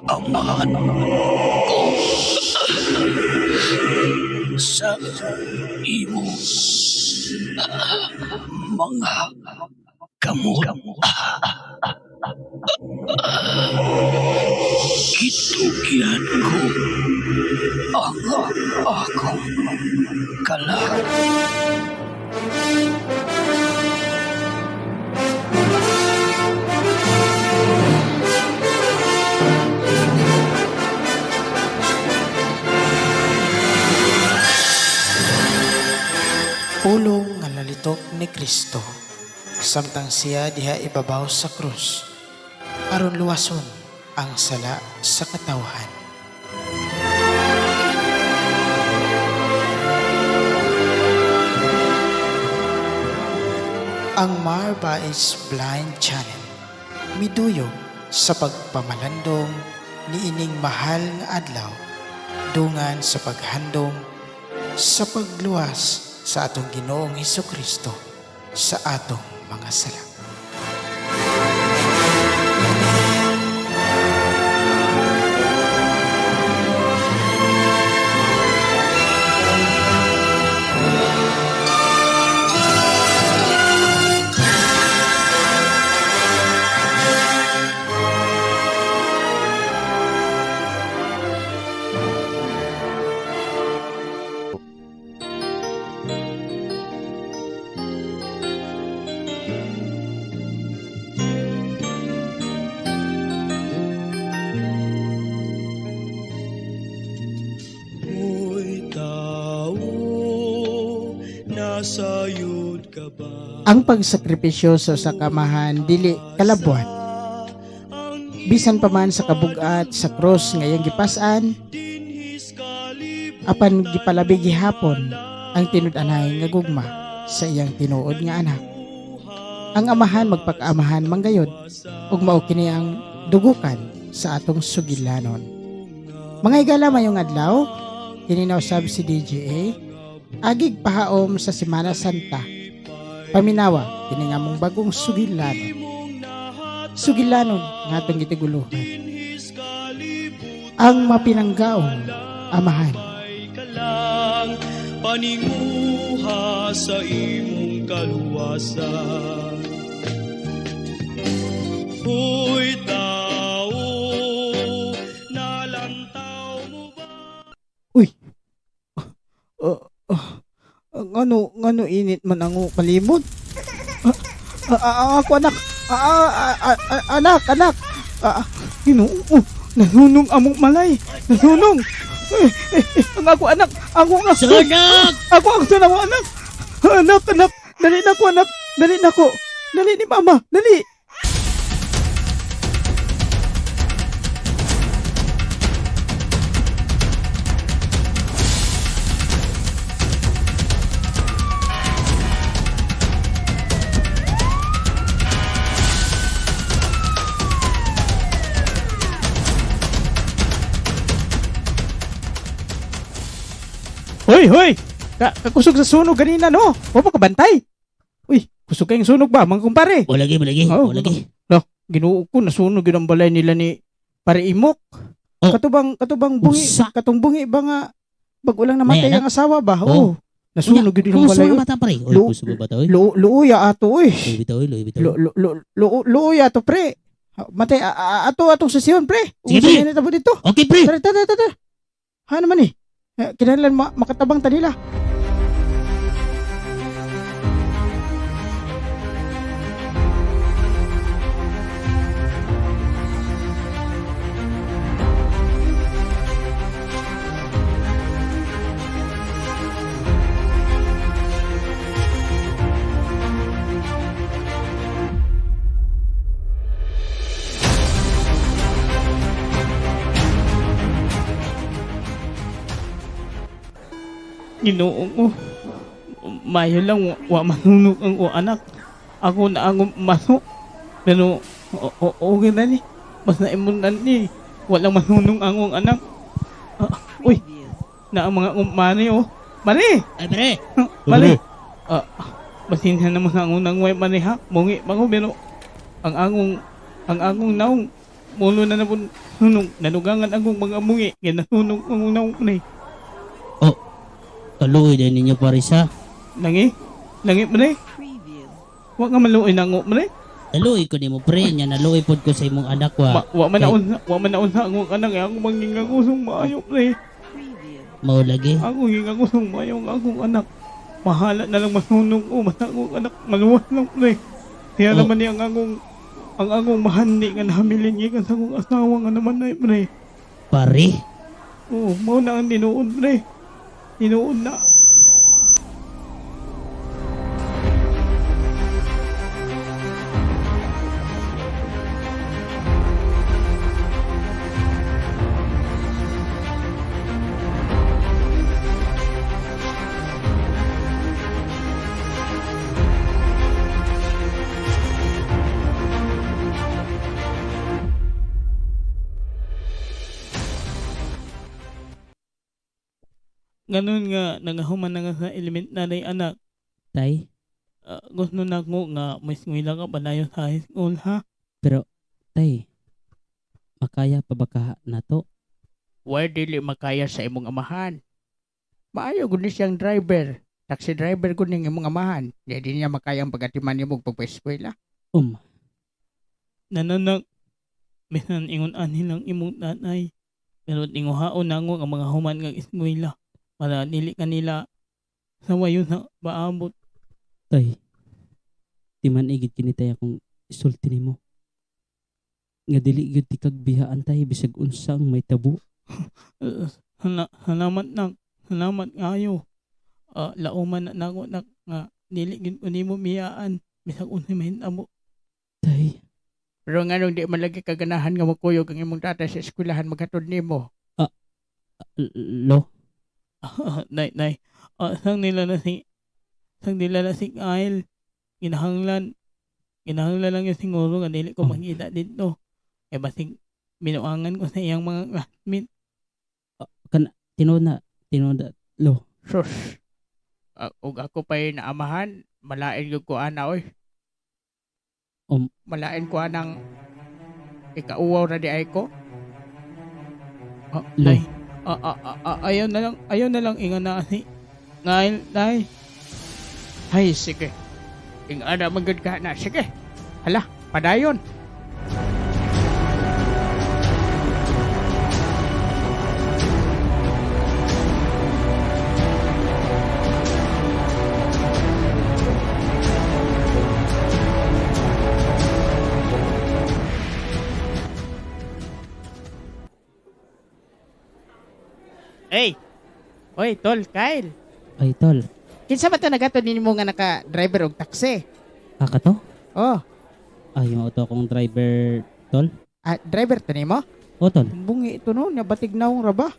Amahan ko sa imo mga kamot. Gitugyan ko ang akong kalag. Pulong nga nalitok ni Kristo samtang siya diha ibabaw sa krus aron luwason ang sala sa katawhan. Ang Marbais Blind Channel miduyog sa pagpamalandong niining mahal nga adlaw dungan sa paghandom sa pagluwas sa atong Ginoong Hesukristo sa atong mga sala. Hoy tao, nasayod ka ba? Ang pagsakripisyo sa usa ka amahan dili kalabuan. Bisan pa man sa kabugat sa krus nga iyang gipas-an, apan gipalabi gihapon ang tinud-anay nga gugma sa iyang tinuod nga anak. Ang amahan magpakaamahan manggayod ug mao kini ang dugukan sa atong sugilanon. Mga higala, mayong adlaw, kini na usab si DJA, agig pahaom sa Semana Santa. Paminawa kini nga mong bagong sugilanon. Sugilanon nga atong gitiguluhan. Ang mapinanggaong amahan. Ka lang paninguha sa imong kaluwasan. Hoy tao, nalantaw mo ba? Uy. Uh, uh, ngano ngano init man ang kalimot? Ako anak. Anak, anak. Ginoo, nasunong among malay. Nasunong. Eh, eh, eh, ang ako anak, ako ang Sunog! Ako ang sunog anak. Anak, anak, dali na ko anak, dali na ko. Dali ni mama, dali. Hoy, hoy. Kakusog sa sunog ganina no. Wa pa ka bantay. Uy, kusog kayong sunog ba, mga kumpare? Walagi, walagi, Oh, walagi. Ginoo ko, nasunog yun ang balay nila ni Pare Imok. Oh. Katubang bungi, Usa. katong bungi ba nga bago lang namatay May anak? ang asawa ba? Oh. Oo. Nasunog yun ang Puso balay. na bata pare. Oy, puso ba bata oy? Luuya ato oy. Luoy bitaw oy, luoy bitaw. Luuya ato pre. Matay ato atong sesyon pre. Sige, Unsa pre. na tabo dito? Okay pre. Tara, tara, tara. tara. Ha naman eh. Kinahanglan makatabang ta nila. Ginoo ko. Mayo lang wa manunog ang o anak. Ako na ang maso. Pero okay na ni. Basta imong ni. Walang manunong ang ong anak. Uy, na ang mga mani oh. Mani! Ay pre. Mani! Basinhan naman ang unang way mani ha. Mungi mango pero ang angong naong Mulo na na po sunog. Nanugangan akong mga mungi. Kaya nasunog ang naong pre. Oh, kaluoy din ninyo pare sa. Langi? Langi pre? Wa ka maluoy na ngo pre. Naluoy ko nimo pre, nya naluoy pod ko sa imong anak wa. Wa man naunsa, wa man naunsa akong anak. Ako mangingagusong maayo pre. Mao lagi. Ako gingagusong maayo ang akong anak. Mahala na lang masunog ko. Basta akong anak maluwas lang pre. Kaya Oh. naman niya ang akong mahandi nga nahabilin gikan sa akong asawa nga naman ay pre. Pare, Oo, mao na ang tinuod pre. Tinuod na. Ganun nga, nagahuman na nga sa elementary anak. Tay, Gusto na ko nga may eskwela ka padayon sa high school ha. Pero tay, makaya pa ba ka nato? Why dili makaya sa imong amahan? Maayo gud ni siyang driver. Taxi driver gud ning imong amahan. Di di niya makaya ang pagatiman nimo og pagpa-eskwela. Nananak, bisan ingon ani lang imong tatay. Pero tinguhaon na ko ang mga human nga eskwela para dili kanila sa wayon sa paabot. Tay, di man igid kini tay akong isulti nimo. Nga dili gyud ti kag bihaan tay bisag unsa ang may tabo. Salamat nak, salamat kayo. Lauman na nako nak nga dili gyud ko nimo biyaan bisag unsay mahitabo. Tay, Pero nganong di man lagi kaganahan nga makuyog ang imong tatay sa eskwelahan maghatod nimo? Lo, Nay, nay. Sang nila na si Kyle. Ginahanglan. Ginahanglan lang yung siguro nga dili ko makita dito. Eh basig binuangan ko sa iyang mga classmate. Tinuod na, tinuod na, lo. Sus. Ug ako pa'y naamahan, malain gyud ko ana oy. Malain ko anang ikauwaw na di ay ko. Lo. Nay. Ayaw na lang inga na si Kyle, nay. Ay, sige. Ing ana man gyud ka na, sige. Hala, padayon. Hey! Oy, tol, Kyle. Ay, tol. Kinsa ba ta nagatod nimo nga naka-driver og taxi? Ah, kato? Oh, Ay, mao to akong driver, tol. ah, driver to nimo? O, tol. Bungi ito no, nabatig naong ra ba?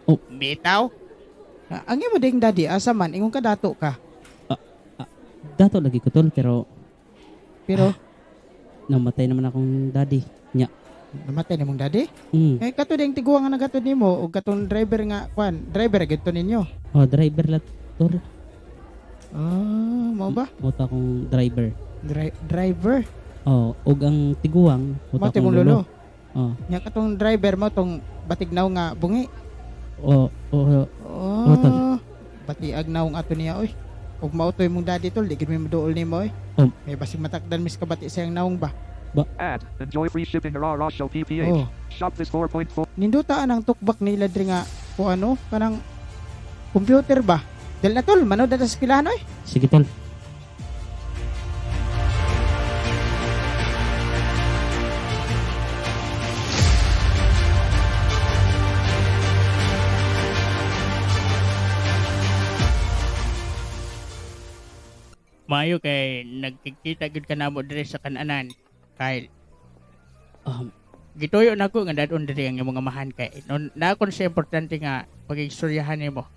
Oh. Bitaw. Ah, ang imo ding daddy asa man ingon ka dato ka. Dato lagi ko, tol, pero Pero namatay naman akong daddy. Nya. Namatay nimong daddy? Mm. Eh kato ding tiguang nga nagatod nimo og katong driver nga kwan, driver gyud to ninyo. Oh, driver la, tol. Ah, mao ba? Mao to akong driver. Driver. Oh, ug ang tiguang, mao Mao to akong timong lolo. lolo. Oh. Nya katong driver mo tong batignaw nga bungi. Oh, oh, Oh. Oh, tol. Batiag naong ato niya oy. Ug mao to imong daddy tol, di gid mi moduol nimo oy. Oh. May basig matakdan mis kabati sa iyang naong ba. Add. Enjoy free shipping RR Show PPH. Oh. Shop this 4.4. Nindutaan ang tukbak nila diri nga kung ano, kanang computer ba? Dal na tol, manood na ta sa eskwelahan oy. Sige tol. Maayo kay nagkikita gyud ka namo diri sa kananan. Kyle, gituyo nako nga dadon diri ang imong amahan kay no, na akon siya importante nga pagigstoryahan nimo.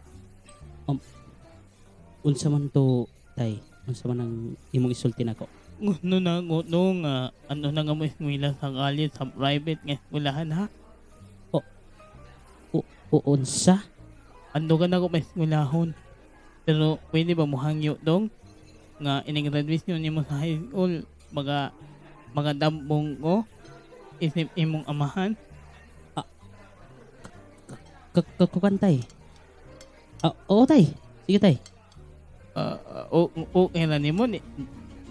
Unsa man to, tay? Unsa man ang imong isulti nako? Gusto na ko no nga ano na nga mo eskwela sa college sa private nga eskwelahan ha. O unsa? Ando ka na ko may eskwelahon. Pero pwede ba mohangyo dong nga ining graduation nimo sa high school maga magadampong ko? isip imong amahan? Kakukan tay. Ah, oo tay. Sige tay. Okay na nimo ni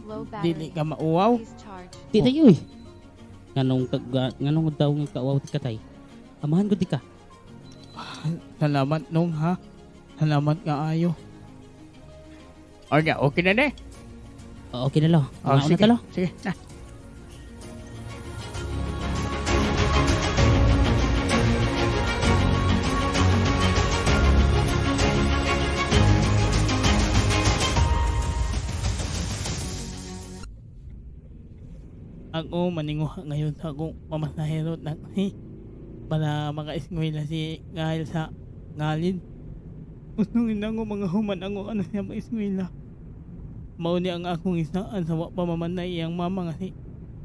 Low dili battery. ka mauwaw. Please charge. Di tayo eh. Nganong daw nga kauwaw ti ka tay. Amahan ko di ka. Salamat nung ha. Salamat nga ayo. Ornya, okay na ni. Okay na lo. Oh, Mga una sige. ta lo. Sige, na. Ako maninguha ngayon sa akong pamasahero taxi para maka-eskwela si Gael sa ngalin. Usungin ako mga human ako ano siya ma-eskwela. Mao ni ang akong isaan sa wa pa mamanay iyang mama nga si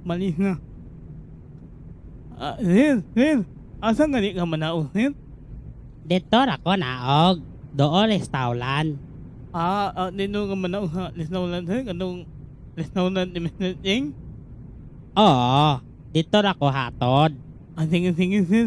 Malina. Ah, sir, sir, asa nga ni ka manaog, sir? Dito ra ko naog. Doon restauran. Dito ka manaog sa Lisnaulan, sir? Kanong Lisnaulan ni Mr. Cheng? Oo. Dito ra ko hatod. Sige, sige, sir.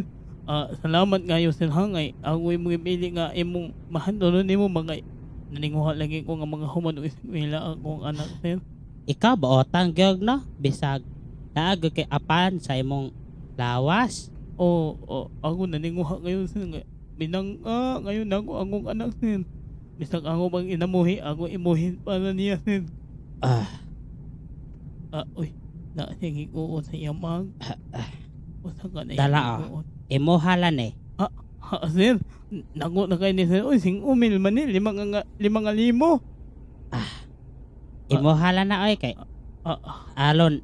Salamat ngayo, sir, ha? Ngay, ako imong ipili nga imong mahandolon nimo mga naninguha lagi ko nga mga human og eskwela akong anak, sir. Ikaw baotang gyud no? Bisag naag kay apan sa imong lawas. Oo, ako naninguha ngayon, sir. Ngay, binang, ngayon ako akong anak, sir. Bisag ako bang inamuhi, ako imuhin para niya, sir. Uy, nasige ko sa iyamag. Usa ka na Dala, ah. iyang Imuhalan eh. Ha, sir, nago na kayo ni sir. Uy, sing umil man ni, 5,000. Imuhalan na oy kay alon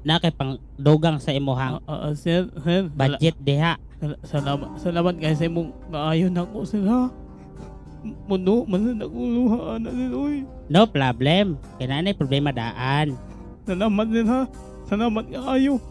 na kay pang dugang sa imuhang Sir, sir. budget diha. Salamat kayo sa imong kaayon ako, sir, ha? Muno, man na akong luha, na sir, uy. No problem. Kay naa problema daan. Salamat, sir, ha? Salamat kaayo.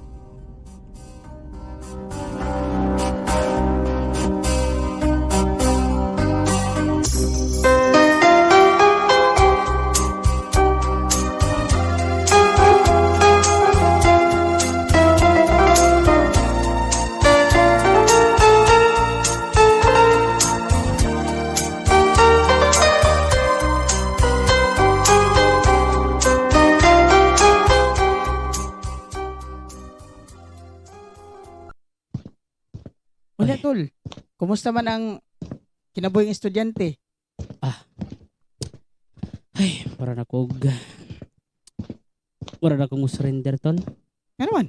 Wala tol. Kumusta man ang kinabuhing estudyante? Ay, para na kog wala na kong surrender tol. Ano man?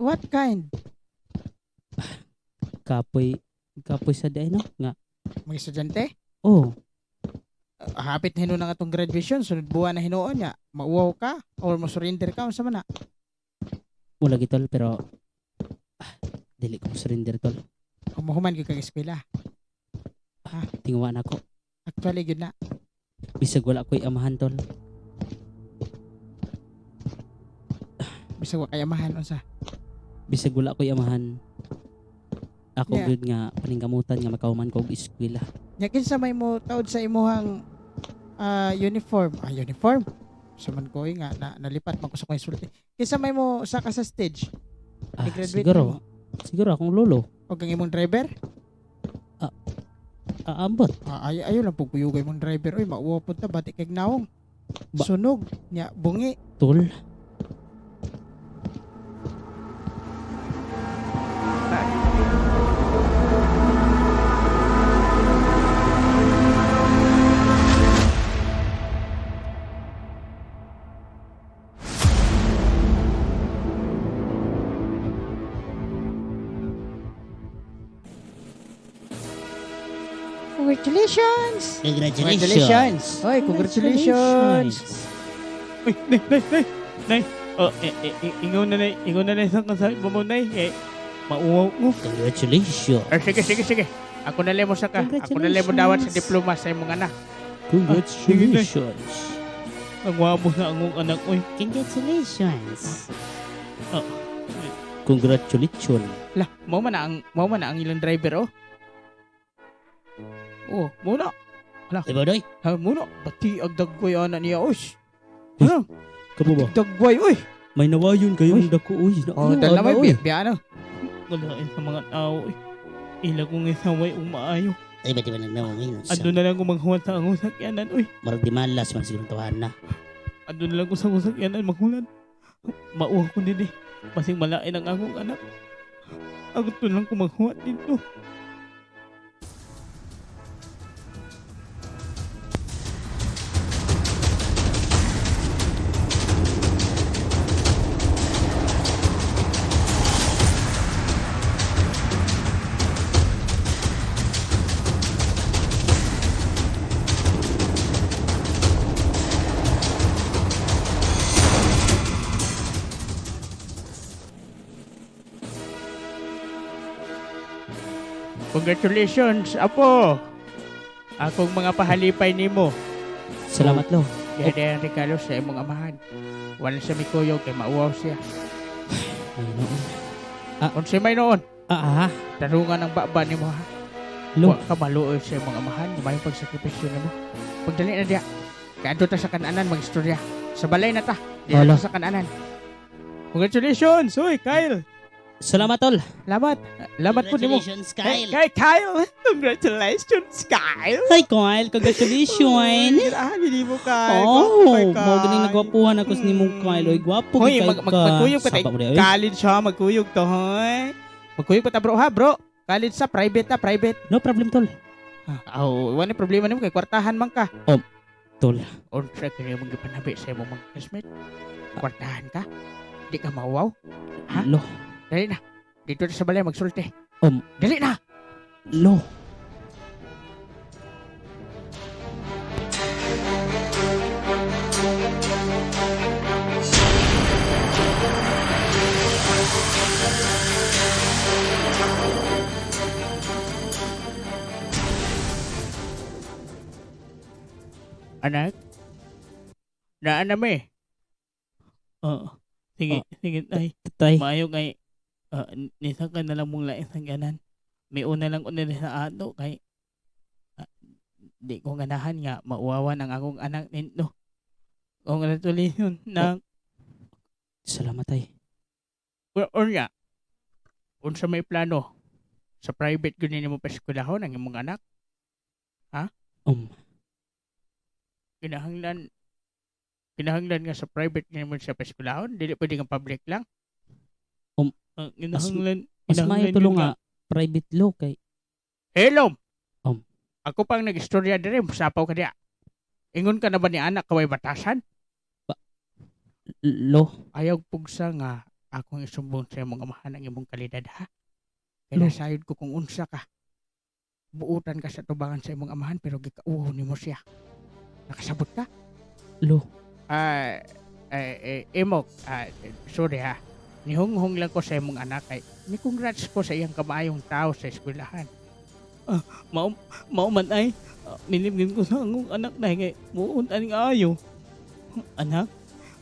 What kind? Kapoy kapoy sa day no nga. Mga estudyante? Oh, Hapit na hinuon ang atong graduation, sunod buwan na hinuon niya. Mauwaw ka or mo-surrender ka unsa man na? wala gitol pero dili ko surrender tol. Humuhuman gyud kag eskwela. Tinguha na ko. Actually gyud na. Bisag wala ko'y amahan tol. Bisag wa kay amahan unsa. Bisag wala ko'y amahan. Ako Yeah. gyud nga paningkamutan nga makahuman ko og eskwela. Nya kinsa may mo taod sa imuhang uniform? Uniform. Sa man ko nga na, nalipat man ko sa kong sulti. Kinsa may mo saka sa stage? I-graduate Siguro. mo. Siguro akong lolo. Og ang imong driver? Ambot. Ay ayo lang pugpuyugay imong driver. Oy, mauwa pud ta bati kay nawong. Sunog nya bungi. Tol. Back. Congratulations! Congratulations! Oy, congratulations! Uy, nay, nay, nay, nay. Oh, ingaw na nay, ingaw na nay sa kasal mo nay. Eh, mauwaw ko. Congratulations! Sige, sige, sige. Ako na mo sa ka. Ako na mo dawat sa diploma sa imong anak. Congratulations! Ang wabo na ang anak, oy. Congratulations! Congratulations! Lah, mao man na ang ilang driver oh. Oh, muna. Hala. Diba, doy? Ha, muna. Bati ang dagway ana niya, oy. Kamo ba? Dagway, oy. May nawayon kayo Uy. mong dako uy. Oh, dala Ano, may uy. biya ano. Wala sa mga tao eh. Ila kong isaway umaayo. Ay, ba di ba nagnawa ngayon? Ando na lang ko maghuwat sa akong sakyanan uy. Marag di malas man siguro tawahan na. Ando na lang ko sa akong sakyanan maghulat. Mauha ko din eh. Basing malain ang akong anak. Ako to lang ko maghuwat dito. Congratulations, apo. Akong mga pahalipay nimo. Salamat lo. Gihada ang regalo sa imong amahan. Wala siya mikuyog kay mauwaw siya. Ay, noon. Unsay may noon, Ah, ah. tarungan ang baba nimo ha. Lo. Wa ka maluoy sa imong amahan, may pagsakripisyo nimo. Pagdali na diya. Kaadto ta sa kananan magistorya. Sa balay na ta. Di na Hala. ta sa kananan. Congratulations, uy Kyle. Salamat tol. Lamat. Lamat po nimo. Congratulations, Kyle. Kay Kyle. Congratulations, Kyle. Hi Kyle, congratulations. Grabe nimo Kyle. Oh, Ay, mao ganing Kyle. nagwapuhan ako sa nimong Kyle. Oy, gwapo Hoy, gid mag, mag, magkuyog pa Sapa tayo. mo di, oy. College ha, magkuyog to, hoy. Magkuyog pa ta bro ha, bro. College sa private ta, private. No problem tol. Oh, wala problema nimo kay kwartahan man ka. Oh, tol. Unsa kini mong gipanabi sa imong mga classmate? Kwartahan ka? Di ka mauwaw? Ha? Lo, Dali na. Dito na sa balay magsulti. Dali na. lo. Anak. Naa na mi. Oo. Sige, sige tay. Tay. Maayo kay nisa ka na lang mong lain sa ganan. May una lang ko nila sa ato kay di ko ganahan nga mauwawan ang akong anak nito. Congratulations na Salamat tay. or nga. Unsa may plano sa private gyud nimo paskwelahon ang imong anak? Kinahanglan kinahanglan nga sa private nimo siya paskwelahon, dili pwede nga public lang. Kinahanglan Mas maayo kinahanglan tulo yun nga private lo kay Hello. Ako pang nagistorya dire, sapaw ka diya. Ingon ka na ba ni anak kaway batasan? lo. Ayaw pugsa nga akong isumbong sa imong amahan ang imong kalidad ha. Kaya Lo. sayod ko kung unsa ka. Buutan ka sa tubangan sa imong amahan pero gikauhaw nimo siya. Nakasabot ka? Lo. Imok, sorry ha. Nihunghong lang ko sa imong anak kay ni congrats ko sa iyang kamaayong tao sa eskwelahan. Mao mao man ay minimlim ko sa akong anak na kay buot ani nga ayo. Anak,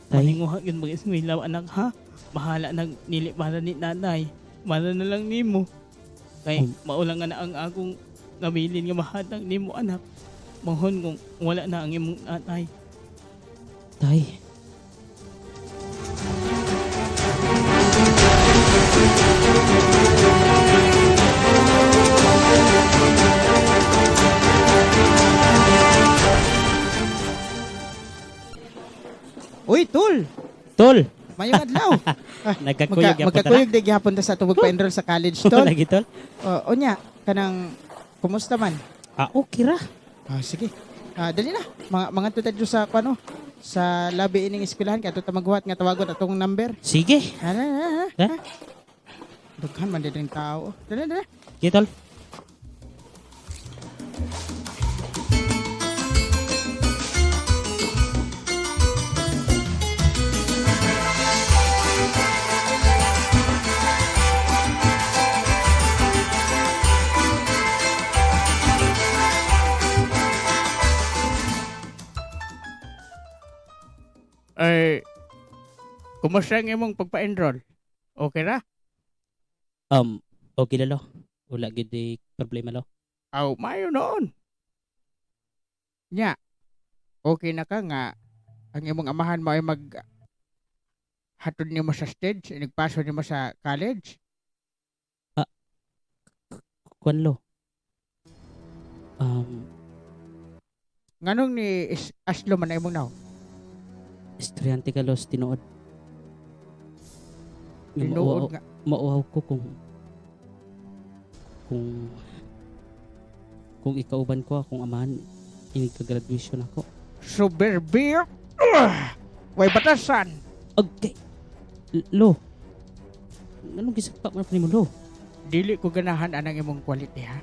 Tay. maninguha gyud mag-eskwela anak ha. Bahala nag nili para ni nanay. Mara na lang nimo. Kay mao lang nga na ang akong nabilin nga mahatag nimo anak. Manghon kung wala na ang imong nanay. Tay. Uy, tol. Tol. Mayong adlaw. Nagkakuyog gyapon ta. Magkakuyog di gihapon ta sa tubog pa-enroll sa college, tol. Lagi tol. O, unya, kanang kumusta man? Ah, okay ra. Ah, sige. Ah, dali na. Mga mga tutad sa kuno sa labi ining eskwelahan kay ato ta maghuwat nga tawagon atong number. Sige. Hala, hala, Ha? hala. Dughan man din tao. Dali, dali. Sige tol. Ay, kumusta ang imong pagpa-enroll? Okay ra? Okay na lo. Wala gid di problema lo. Aw, mayo noon. Nya, okay na ka nga ang imong amahan mo ay mag Hatod nimo sa stage, inigpaso nimo sa college. Kuan lo. Nganong ni is, Aslo man na imong naong? Estudyante ka los tinuod. Nga Tinuod nga. Mauaw ko kung ikauban ko akong amahan inig ka graduation ako. Soberbio. Way batasan. Okay. Lo. Anong gisagpa man pa nimo lo? Dili ko ganahan anang imong quality ha.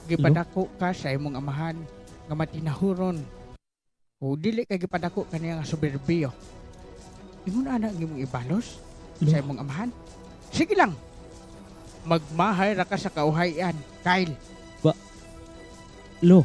Gipadako ka sa imong amahan nga matinahuron. O dili ka gipadako kaniya nga soberbio. Ingon ana ang imong ibalos Lo. sa imong amahan. Sige lang. Magmahay ra ka sa kauhayan, Kyle. Ba Lo.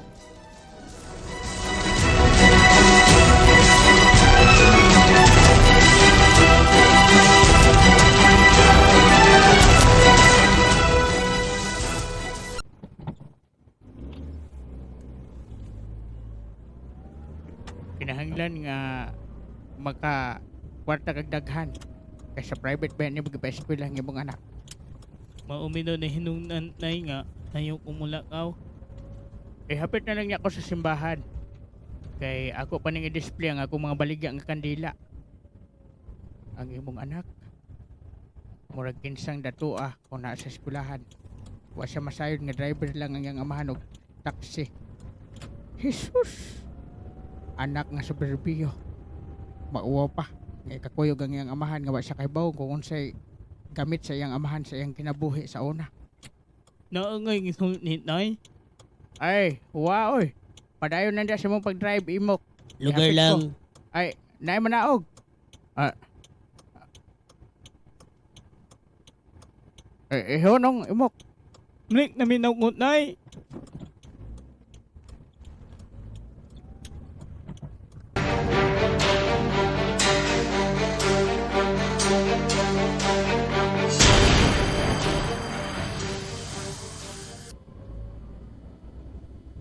Kinahanglan nga maka kwarta kag daghan kay sa private ba ni magpa-eskwela ang imong anak. Maumino na hinungnan nay nga sayo kumulakaw. Eh hapit na lang niya ako sa simbahan. Kay ako pa ning i-display ang akong mga baligya nga kandila. Ang imong anak murag kinsang datua kung naa sa eskwelahan. Wa siya masayod nga driver lang ang iyang amahan og taxi. Jesus! Anak nga soberbio. Mauwaw pa. Nga ikakuyog ang iyang amahan nga wa siya kahibaw kung unsay gamit sa iyang amahan sa iyang kinabuhi sa una. Naangay gisulti ni nay. Ay, wa oy. Padayon nanda sa mong pag-drive imok. Lugar Ihapit lang. ko. Ay, naay manaog. Eh, honong imok. Mlik na minaw ko nay.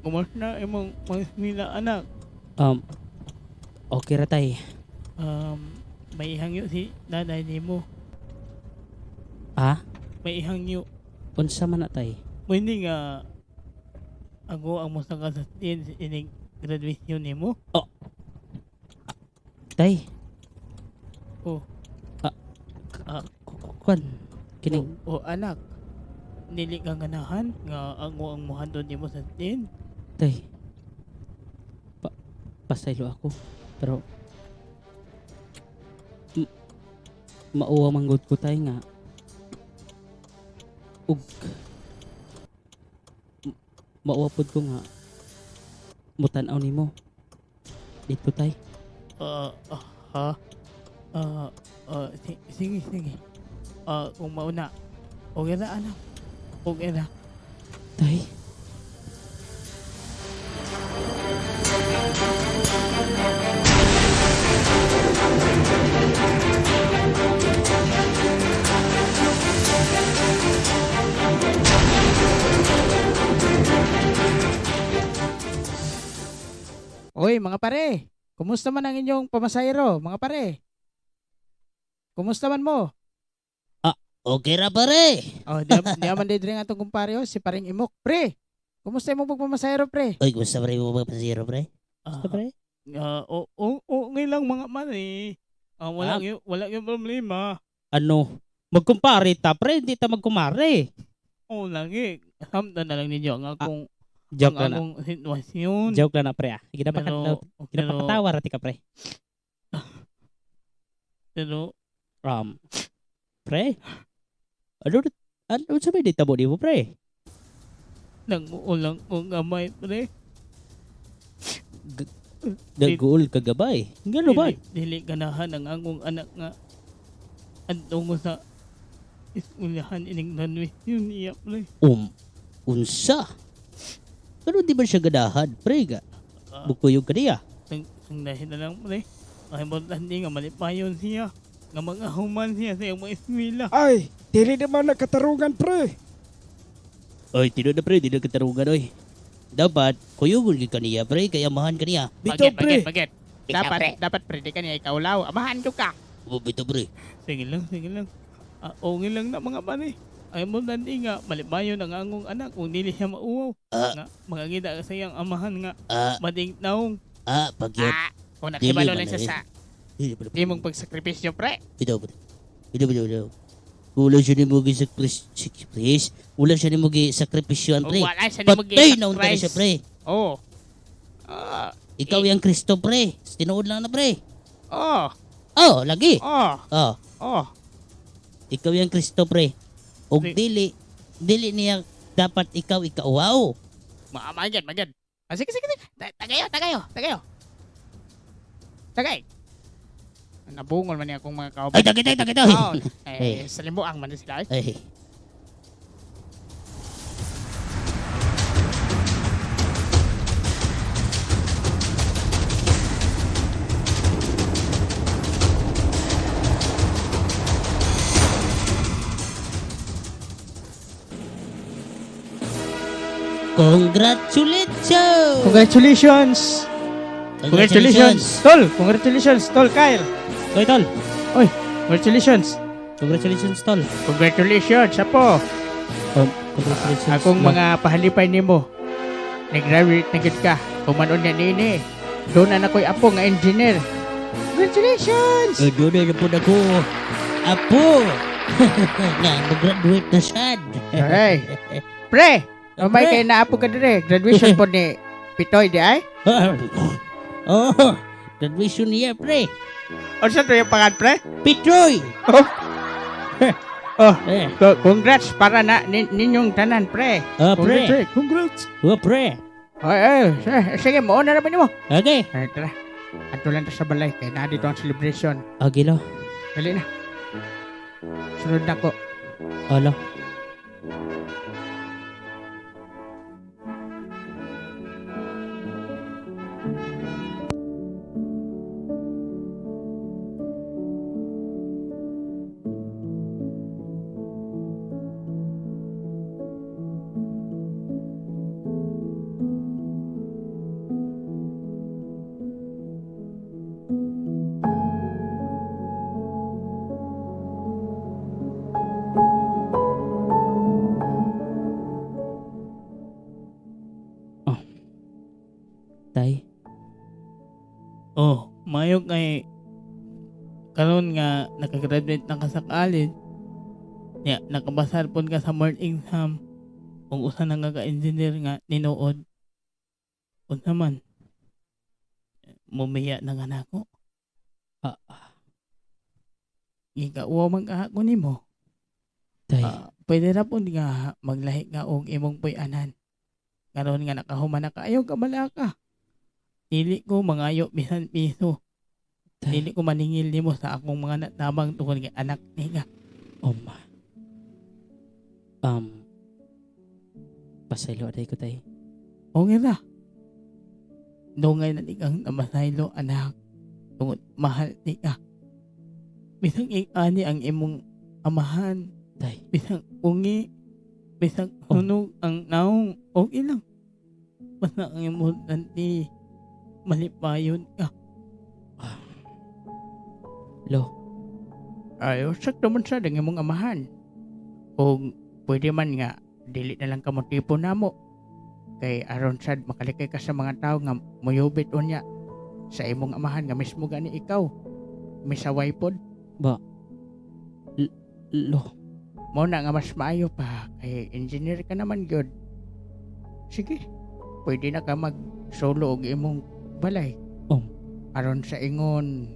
Kumusta na imong mga anak? Okay ra tay. May ihangyo si nanay nimo. Ha? May ihangyo. Unsa man na tay? Pwede nga ako ang mosaka sa tin ining graduation nimo. Oh. Tay. Oh. Kuan kining Oh, anak. Dili ka ganahan nga ako ang mohandon nimo sa tin. Tay. Pasaylo ako. Pero mauwa manggod ko tay nga ug mauwa pod ko nga mutan-aw nimo dito tay. Ha? Sige, sige. Kung mauna. Okay na anak. Okay na. Tay. Oy, mga pare, kumusta man ang inyong pamasayro, mga pare? Kumusta man mo? Okay ra pare. Oh, di man diri nga atong kumpare oh, si paring Imok. Pre, kumusta imong pagpamasayro, pre? Oy, kumusta pre mo pagpamasayro, pre? Kumusta pre? Okay lang mga mare. Wala yung problema. Ano? Magkumpare ta, pre, hindi ta magkumare. Oo lagi. Hamdan na lang ninyo ang akong Joke lang na. akong sitwasyon. Joke lang na, pre. Ah. Ginapakatawa ra ti ka, pre. Pero pre, ano sa may ditabo nimo, pre? Nag-uulang ko gamay, pre. Nag-uul ka gabay. Ngano ba? Dili ganahan ang akong anak nga adto ko sa eskwelahan ining graduation niya, pre. Unsa? Pero di ba siya ganahan, pre? Ga? Bukuyog ka niya. Ang dahil na lang, pre. Ang importante nga malipayon siya. Nga magahuman siya sa iyang mga eskwela. Ay, dili naman nagkatarungan, pre. Ay, tino na, pre. Di na katarungan, oy. Dapat, kuyugon ka niya, pre. Kaya amahan ka niya. Bitaw, pre. Bagit. Dapat, pre, di ka niya ikaulaw. Amahan ko ka. Bito pre. Sige lang, sige lang. Okay lang na mga pare. Ay mo nandi nga malibayon ang angong anak kung dili siya mauwaw. Nga mangangita ka sa iyang amahan nga mading naong. Pagyot. Kung Dili nakibalo man lang siya na eh. sa Dili man na. imong pagsakripisyo, pre. Bitaw pre. Bitaw bitaw bitaw. Wala siya ni mo gisakripisyo. Wala siya ni mo gisakripisyoan pre. Wala siya nimo Patay na unta na siya gi-sacrifice. pre. Oh. Ikaw yung Kristo pre. Tinuod lang na pre. Oh. Oh, lagi. Oh. Oh. Oh. Ikaw yung Kristo pre. Og dili dili niya dapat ikaw ikauwaw. Magad, magad. Sige, sige, sige. Tagayo, tagayo, tagayo. Tagay. Nabungol man niya akong mga kauban. Ay, tagay, tagay, tagay, tagay. Oh, eh, sa limuang man sila. Eh. Ay. Congratulations! Congratulations! Congratulations! Tol! Congratulations, Tol Kyle! Oy, tol! Oy, congratulations! Congratulations, tol! Congratulations, apo! Congratulations. Akong Lo. mga pahalipay nimo. Nag-graduate na gid ka. Kumanon nga nini. Doon na nakoy apo nga engineer. Congratulations! Doon na po ako. Apo! Nga, mag-graduate na sad. Hey. Pre! Umay kay na apo ka dire. Graduation po ni Pitoy di ay? Oh, graduation niya, pre. Unsa to yung pangan, pre? Pitoy! Oh. Oh, congrats para na ninyong tanan, pre. Ah, pre. Congrats, congrats. Oh, pre. Ay, ay, sige, mo na naman nimo. Okay. Ay, tara. Adto lang ta sa balay kay naa dito ang celebration. Okay, lo. Dali na. Sunod na ko. Alo. Tay. Oh, mayo kay karon nga nakagraduate na ka sa college. Ya, nakabasar pud ka sa board exam. Ug usa na nga ka engineer nga tinuod. Unsa man? Mumiya na nga nako. Gikauwaw man ka ako nimo. Tay. Pwede ra pud nga maglahi ka og imong puy-anan. Karon nga nakahuman na kaayo kabala ka. Dili ko mangayo bisan piso. Dili ko maningil nimo sa akong mga natabang tungod kay anak ni ka. Oh ma. Pasaylo aday ko tay. Okay ra. Dungay na di kang namasaylo anak. Tungod mahal ni ka. Bisang ing-ani ang imong amahan. Tay. Bisang ungi. Bisang hunog ang naong. Okay lang. Basta ang importante malipayon ka. Lo. Ay, sakto man sa dang imong amahan. Kung pwede man nga, dili na lang ka motipo namo. Kay aron sad makalikay ka sa mga tao nga muyubit unya sa imong amahan nga mismo gani ikaw. Misaway pod. Ba. Lo. Mo na nga mas maayo pa kay engineer ka naman gyud. Sige. Pwede na ka mag solo og imong balay. Aron sa ingon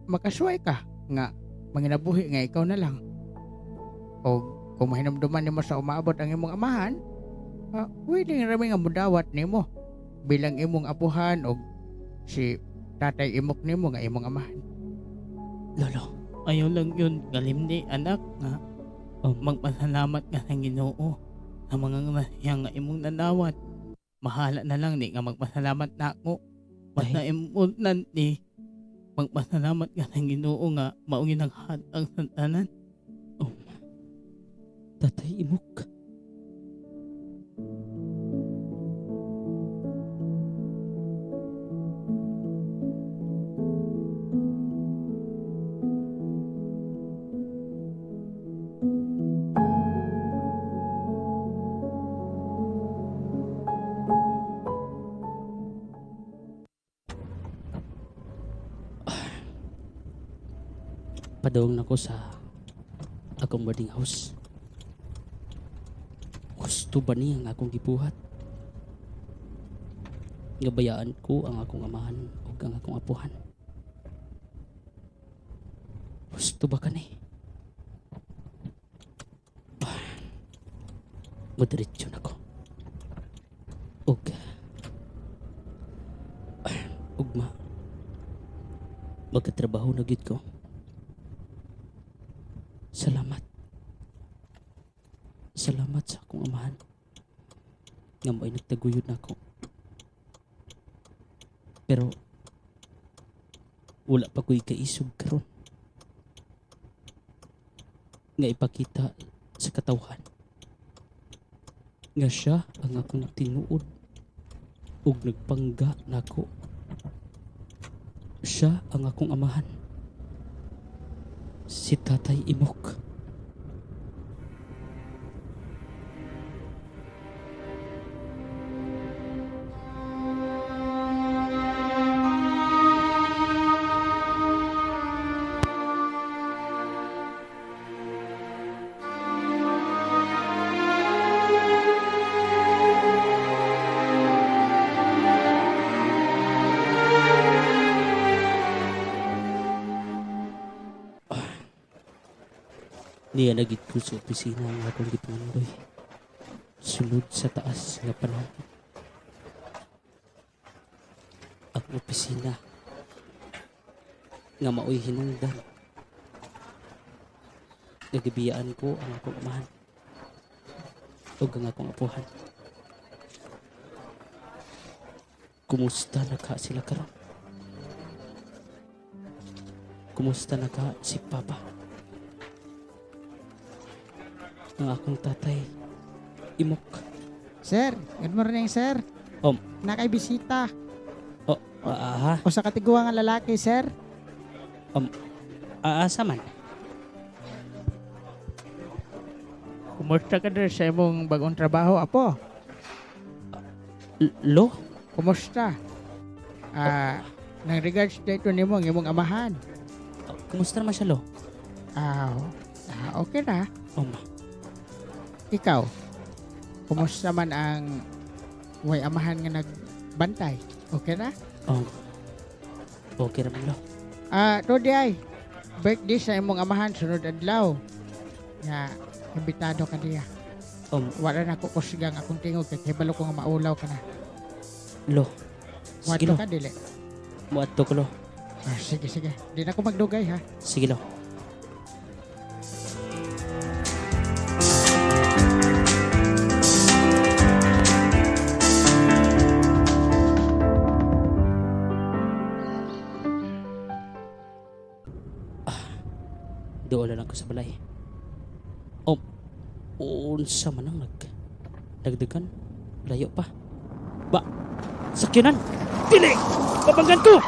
makasuway ka nga manginabuhi nga ikaw na lang. O kung mahinumduman nimo sa umaabot ang imong amahan, pwede nga rami nga mudawat nimo bilang imong apuhan o si tatay imok nimo nga imong amahan. Lolo, ayaw lang yun galimdi anak nga magpasalamat ka sa Ginoo sa mga grasya nga imong nadawat. Mahala na lang di nga magpasalamat na ako. Basta importante magpasalamat ka sa Ginoo nga mao ginaghatag sa tanan. Tatay imok. Padong nako sa akong boarding house. Gusto ba niya ang akong gibuhat? Nga bayaan ko ang akong amahan ug ang akong apuhan. Gusto ba kani? Modiretso na ko. Ug ugma magkatrabaho na gyud ko. Salamat. Salamat sa akong amahan. Nga mo'y nagtaguyod na ako. Pero wala pa ko'y kaisog karon. Nga ipakita sa katawhan. Nga siya ang akong tinuod ug nagpangga nako. Siya ang akong amahan. Si Tatay Imok. Niya nagit ko sa opisina ang akong gipangandoy. Sulod sa taas nga panahon. Ang opisina nga maoy hinungdan. Nagibiyaan ko ang akong amahan ug ang akong apuhan. Kumusta na ka sila karon? Kumusta na ka si Papa? Ang akong tatay, Imok. Sir, good morning, sir. Nakay bisita. Oh, aha. O sa katiguang nga lalaki, sir. Asa man? Kumusta ka diri sa imong bagong trabaho, apo? Lo? Kumusta? Nang regards dito nimo ang imong amahan. Kumusta naman siya, lo? Okay ra. Ma. Ikaw, kumusta man ang way amahan nga nagbantay? Okay ra? Okay ra man, lo. Todi ay, birthday sa imong amahan sunod adlaw. Nga, imbitado ka diya. Wala na ko kusgang akong tingog kay hibalo ko nga maulaw ka na. Lo. Sige, Muadto lo. ka, dili. Muadto ko, lo. Sige, sige. Di na ko magdugay, ha? Sige, lo. Doon lang ko sa balay. Unsa man ang nagdagan? Layo pa. Ba, sakyanan! Dili! Babanggan ko!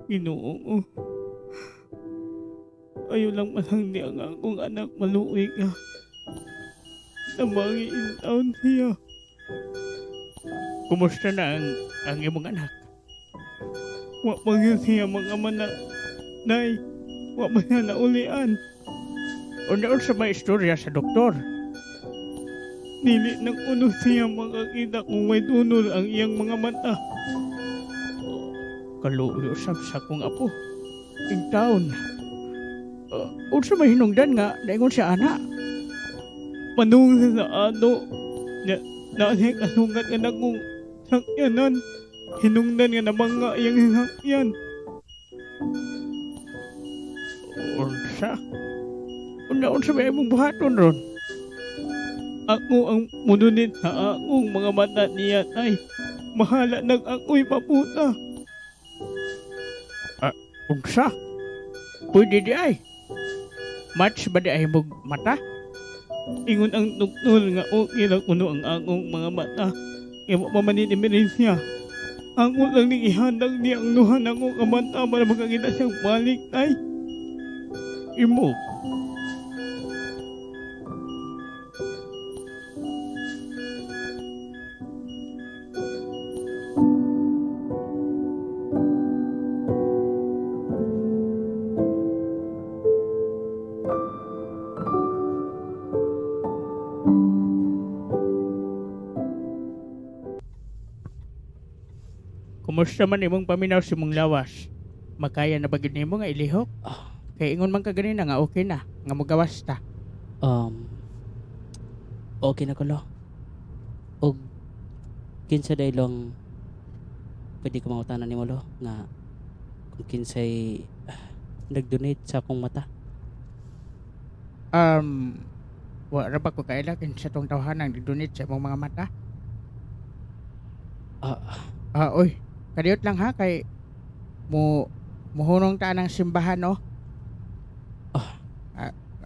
Ginoo. Ayaw lang malang ni ang akong anak maluoy ka. Namangi in town siya. Kumusta na ang imong anak? Wa man yun siya mga mana. Nay, wa man niya naulian. Unsa sa may istorya sa doktor? Dili nang uno siya makakita kung may dunol ang iyang mga mata. Kaluoy usab sa akong apo. In town. Unsa may hinungdan nga naingon siya ana? Manung siya sa ato. Na siya kasungat nga nakong sakyanan. Hinungdan nga namanga iyang sakyan. Unsa Unsa? Unya unsa may imong buhaton ron? Ako ang mununit sa akong mga mata niya, tay. Mahala nang ako'y paputa. Unsa? Pwede di ay. Match ba di ay mong mata? Ingon ang doktor nga okay lang kuno ang akong mga mata. Kaya wa pa man ni emerensya. Ako lang ning ihandang niya ang luha na akong kamata para makakita siyang balik, tay. Imo. Kumusta man imong paminaw sa imong lawas? Makaya na ba gyud nimo nga ilihok? Kay ingon man ka ganina nga okay na, nga mogawas ta. Okay na ko lo. Og kinsa day long pwede ko mangutana nimo lo nga kung kinsay nag-donate sa akong mata. Wa ra ba ko kaila kinsa tong tawhanang nag-donate sa imong mga mata? Oy, kadiyot lang ha kay muhunong ta ng simbahan oh.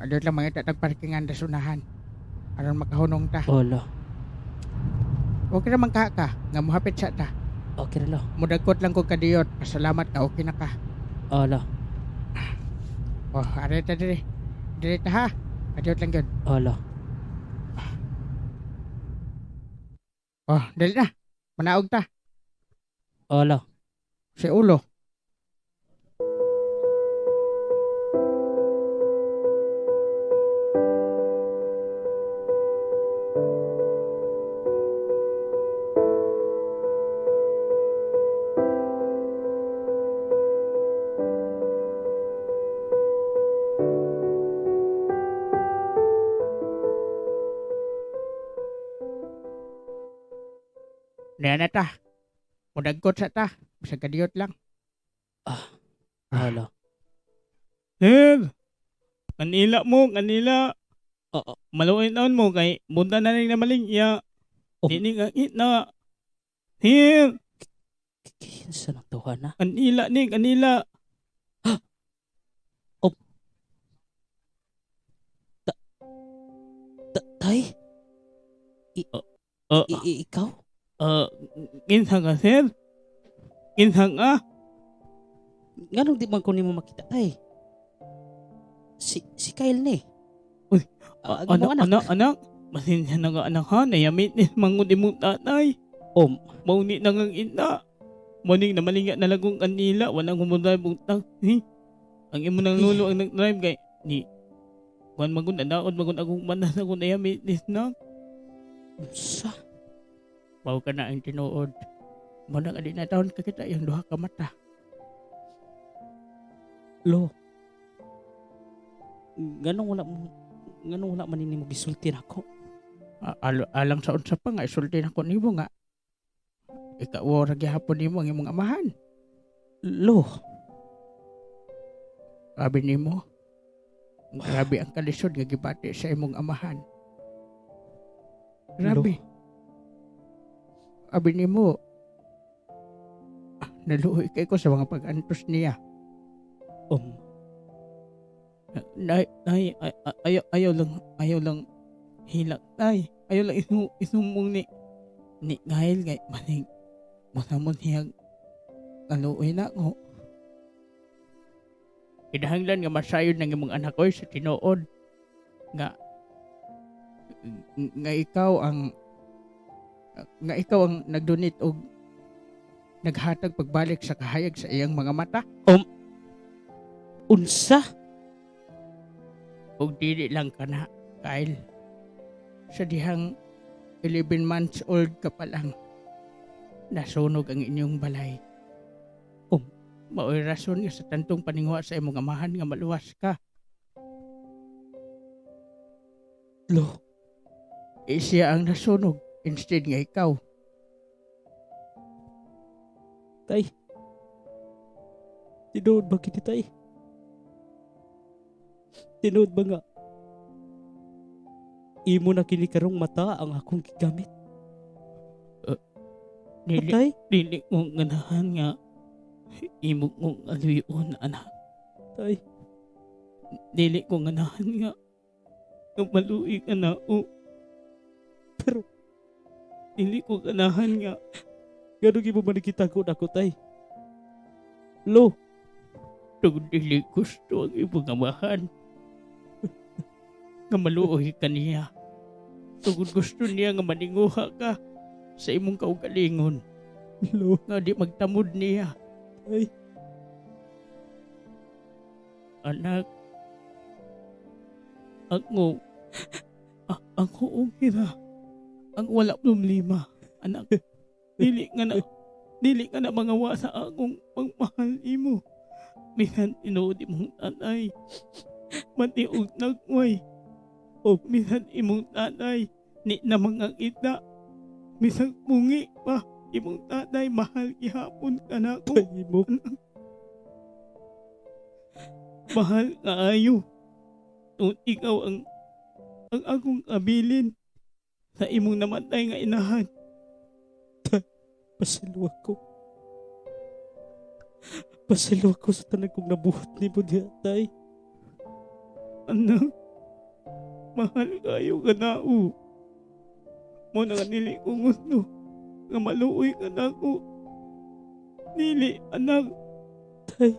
Kadiyot lang mangita tag parkingan sa unahan aron makahunong ta. Oh, lo. Okay ra man ka ka nga mohapit sa ta. Okay ra lo. Mudagkot lang ko kadiyot. Pasalamat ka, okay na ka. Oh, lo. Oh, are ta diri. Diri ta ha. Kadiyot lang gyud. Oh, lo. Oh, dali na. Manaog ta. Oh, lo. Si ulo. Niya na ta. Mudagkot sa ta. Bisag kadiyot lang. Halo. Sir, kanila mo, kanila. Oo. Maluin taon mo kay bunta na rin na maling iya. Oh. Dini nga kita. Sir, Kinsa nang tuwa na? kanila ni, kanila. Oh. Tay? Ikaw? Kinsa ka, sir? Kinsa ka? Nganong di man ko nimo makita, tay? Si Kyle ni. Uy, Ang imong anak. Anak, anak. Pasensya na ka, anak ha. Nayamit ni mangun imong tatay. Mauni na ngang ina. Maning na malinga na lagong kanila. Walang humudrive ang taxi. Ang imo nang lolo ang nag-drive kay ni. Kuan magun adaod magun akong manas ako nayamit ni na. Sa? Mao ka na ang tinuod. Mo na nga di na taon kakita yung duha ka mata. Lo. Nganong wala man nimo gisulti nako? Alang sa unsa pa nga isulti nako nimo nga. Ikaw ra gihapon nimo ang imong amahan. Lo. Grabe nimo. Grabe ang kalisod nga gibati sa imong amahan. Grabe. Lo. Abi nimo, naluoy kay ko sa mga pag-antos niya. Nay, nay, ay, ay, ayaw lang, ayaw lang hilak, nay. Ayaw lang isumbong ni Kyle kay maning masamon siyang kaluoy na ako. Kinahanglan nga masayod ng imong anak oy sa tinuod nga ikaw ang nagdonate og naghatag pagbalik sa kahayag sa iyang mga mata. Unsa? Og dili lang ka na, Kyle. Sa dihang 11 months old ka pa lang, nasunog ang inyong balay. Mao'y rason nga sa tantong paninguha sa imong amahan nga maluwas ka. Lo. Siya ang nasunog instead nga ikaw. Tay. Tinuod ba kini, tay? Tinuod ba nga imo na kini karong mata ang akong gigamit? Dili, Atay? dili ko ganahan nga imo kong aluyon, anak. Tay. Dili ko ganahan nga nga maluoy ka na o. Pero dili ko ganahan nga Ganun imo man gitago nako, tay? Lo, tungod dili gusto ang imong amahan nga maluoy ka niya. Tungod gusto niya nga maninguha ka sa imong kaugalingon. Lo, Nga di magtamod niya. Tay. Anak, ako, ako okay na. Ang wala problema. Anak, dili nga na mangawa sa akong pagmahal imo. Bisan tinuod imong tatay, matiog nagway. O bisan imong tatay, ni na mga kita. Bisan pungi pa, imong tatay, mahal gihapon ka na ko. Tay mo. Mahal kaayo. Tungod ikaw ang akong kabilin sa imong namatay nga inahan. Pasayloa ko. Pasayloa ko sa tanan kong nabuhat nimo diha, tay. Anak, mahal kayo ka na o. Mo na nga dili ko gusto nga maluoy ka na ako. Dili, anak. Tay.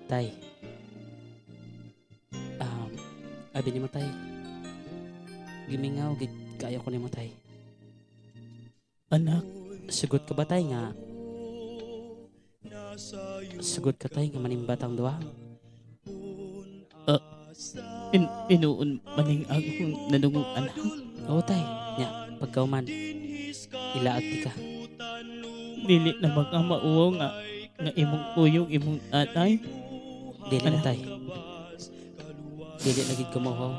Tay. Abi nimo, tay. Gimingaw gid kaayo ko nimo, tay. Anak. Sugot ka ba, tay, nga? Sugot ka, tay, nga manimbat ang duha? Inuon maning akong nadungog, anak. Oo, tay. Nya, pagkauman, ilaag ti ka. Dili na baka mauwaw nga imong kuyog, imong tatay. Dili na, Anak. tay. Dili na gid ko mauwaw.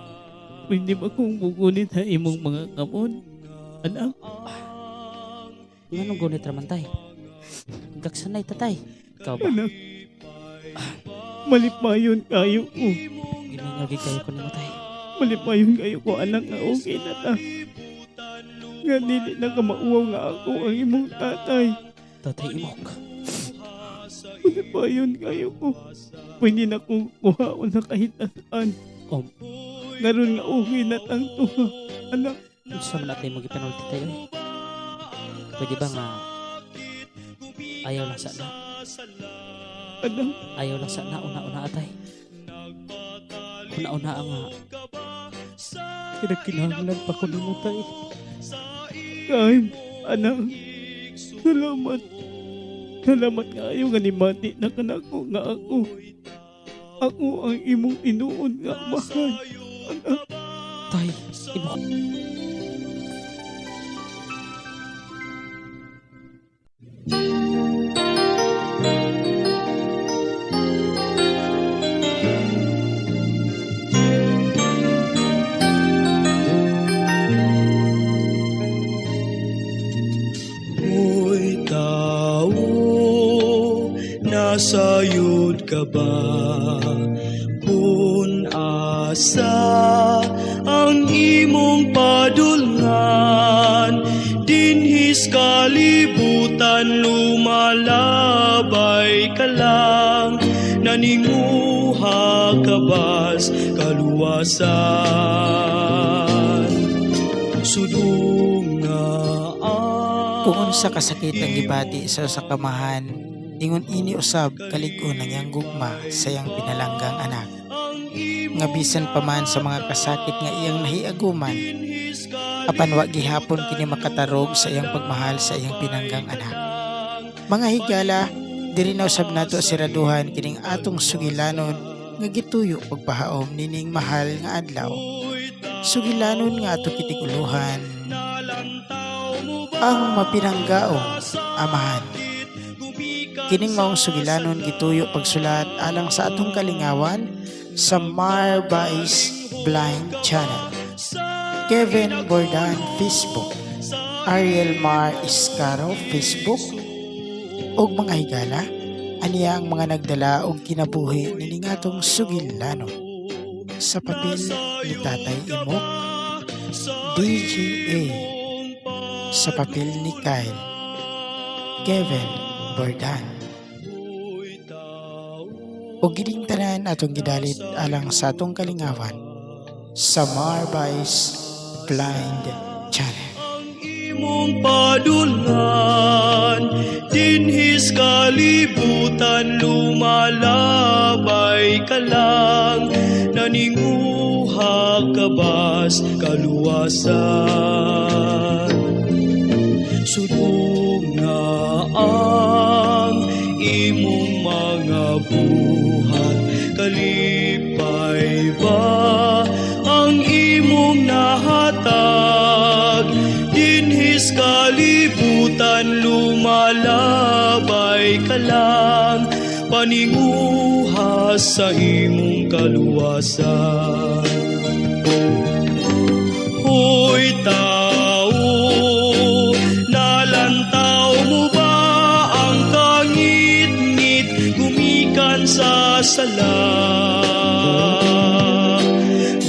Pwede ba kong bugunin sa imong mga kamon? Anak? Nganong gunit raman, tay? Gaksanay ta, tay. Ikaw ba? Anak, malipayon kayo ko. Gimingaw gid kayo ko nimo, tay. Malipayon kayo ko, anak, nga okay na ta. Nga dili na ka mauwaw nga ako ang imong tatay. Tatay Imok. Malipayon kayo ko. Pwede na kong kuhaon sa kahit nasaan. Ngaron nga okay na tang tuha, anak. Unsa man atay mo gipanulti, tay, oy? Pwede ba nga ayaw lang sa na? Anak. Ayaw lang sa na, una-una atay. Una-una ang nga kinagkinahanglan pa ko nimo, tay. Kain, anak. Salamat. Salamat nga ayaw nga nimati na kanako nga ako. Ako ang imong inuon nga mahal. Anak. Tay, imo. Hoy tao, nasayod ka ba? Kung asa ang imong padulngan, dinhis kalibutan lumalabay ka lang, naninguha ka bas kaluwasan? Sudunga ang Kung unsa kasakit ang gibati sa usa ka amahan, ingon ini usab kalig-on ang iyang gugma sa iyang pinalanggang anak. Nga bisan pa man sa mga kasakit nga iyang nahiaguman, apan wa gihapon kini makatarog sa iyang pagmahal sa iyang pinanggang anak. Mga higala, diri na usab nato siraduhan kining atong sugilanon nga gituyo pagpahaom nining mahal nga adlaw. Sugilanon nga ato kitiguluhan ang mapinanggaong amahan. Kining maong sugilanon gituyo pagsulat alang sa atong kalingawan sa Marbais Blind Channel, Kevin Bordan Facebook, Ariel Mar Iscaro Facebook, ug mga higala, aniya ang mga nagdala og kinabuhi nining atong sugilanon sa papel ni Tatay Imok, DGA, sa papel ni Kyle, Kevin Bordan. Ug kining tanan atong gidalit alang sa atong kalingawan sa Marbais Blind Channel. Imong padulngan dinhis kalibutan, lumalabay ka lang, naninguha ka bas kaluwasan? Sudong nga ang imong mga buhat, kalipay ba ang imong nahatag? Dinhis kalibutan, lumalabay ka lang, paninguha sa imong kaluwasan. Hoy tao, nalantaw mo ba ang kangitngit gumikan sa sala?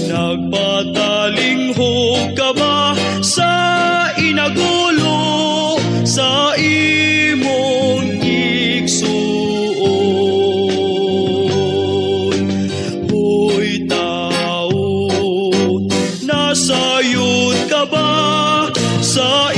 Nagpatalinghog ka ba sa inagulo sa imong igsuon? Hoy tao, nasayod ka ba sa